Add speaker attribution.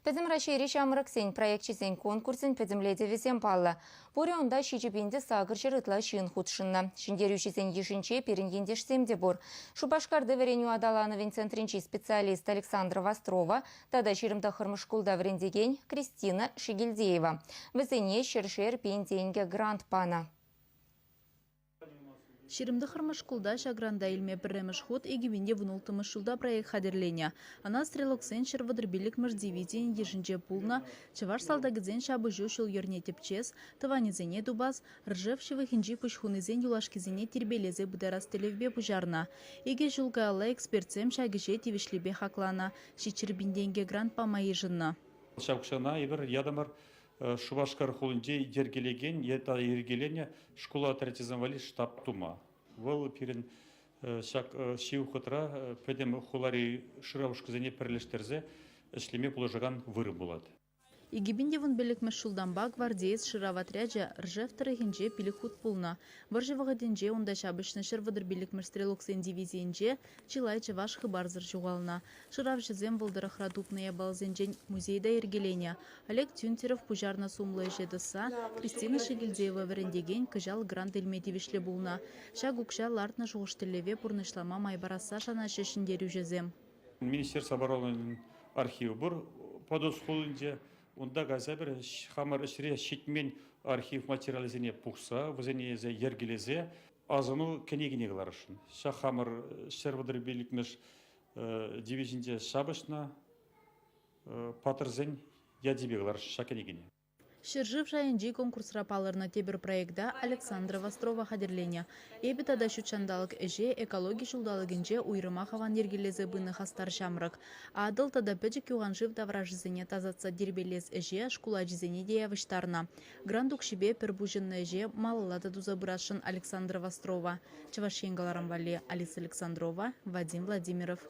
Speaker 1: Пӗтӗм Раҫҫейри ҫамрӑксен проекчӗсен конкурсӗн пӗтӗмлетӗвӗсем паллӑ. Пурӗ унта 7800 ытла ҫын хутшӑннӑ. Ҫӗнтерӳҫӗсен йышӗнче пирӗн ентешсем те пур. Шупашкарти вӗренӳ аталанӑвӗн центрӗнчи специалист Александра Вострова тата 29-мӗш шкулта вӗрентекен Кристина Шигильдеева. Вӗсене ҫӗршер пин тенкӗ грант панӑ.
Speaker 2: 29-мӗш шкулта ҫак гранта илме пӗрремӗш хут 2016-мӗш ҫулта проект хатӗрленӗ. Ӑна стрелоксен 135-мӗш дивизийӗн йышӗнче пулнӑ чӑваш салтакӗсен ҫапӑҫу ҫул-йӗрне тӗпчес, тӑванӗсене тупас, Ржев ҫывӑхӗнчи пуҫ хунисен юлашкисене тирпейлесе пытарас тӗллевпе пуҫарнӑ. Икӗ ҫул каялла экспертсем ҫак ӗҫе тивӗҫлипе хакланӑ, 700 пин тенкӗ грант пама йышӑннӑ.
Speaker 3: Ҫак укҫана эпир ятӑмӑр Шупашкар хулинче йӗркелекен е тата йӗркеленӗ шкул отрячӗсем валли штаб тума. Вӑл пирӗн ҫак ҫывӑх вӑхӑтра пӗтӗм хулари шырав ушкӑнӗсене пӗрлештерсе ӗҫлеме пулӑшакан вырӑн пулать.
Speaker 2: 2015-мӗш ҫултанпа гвардеец шырав отрячӗ Ржев тӑрӑхӗнче пилӗк хут пулнӑ. Вӑрҫӑ вӑхӑтӗнче унта ҫапӑҫнӑ 135-мӗш стрелоксен дивизийӗнче чылай чӑваш хыпарсӑр ҫухалнӑ. Шыравҫӑсем вӑл тӑрӑхра тупнӑ япаласенчен музей та йӗркеленӗ. Олег Тюнтеров пуҫарнӑ сумлӑ ӗҫе тӑсса Кристина Шигильдеева вӗрентекен кӑҫал грант илме тивӗҫлӗ пулнӑ. Ҫак укҫа лартнӑ шухӑш-тӗллеве пурнӑҫлама май парасса шанаҫҫӗ ҫӗнтерӳҫӗсем.
Speaker 3: Министерство оборонин архивӗ пур Подольск хулинче. Унта кайса пӗр хамӑр ӗҫре ҫитмен архив материалӗсене пухса, вӗсене йӗркелесе асӑну кӗнекине кӑларасшӑн. Ҫак хамӑр 135-мӗш дивизинче ҫапӑҫнӑ паттӑрсен ячӗпе кӑларасшӑн ҫак кӗнекене.
Speaker 2: Ҫӗршыв шайӗнчи конкурсра палӑрнӑ тепӗр проекта Александра Вострова хатӗрленӗ. Эпӗ тата ҫут ҫанталӑк ӗҫе экологи ҫулталӑкӗнче уйрӑмах аван йӗркелесе пынӑ хастар ҫамрӑк. Атӑл тата пӗчӗк юханшыв таврашӗсене тасатса тирпейлес ӗҫе шкул ачисене те явӑҫтарнӑ. Грант укҫипе пӗр пуҫӑннӑ ӗҫе малалла та туса пырасшӑн Александра Вострова. Чӑваш Ен кӑларӑм валли Алиса Александрова, Вадим Владимиров.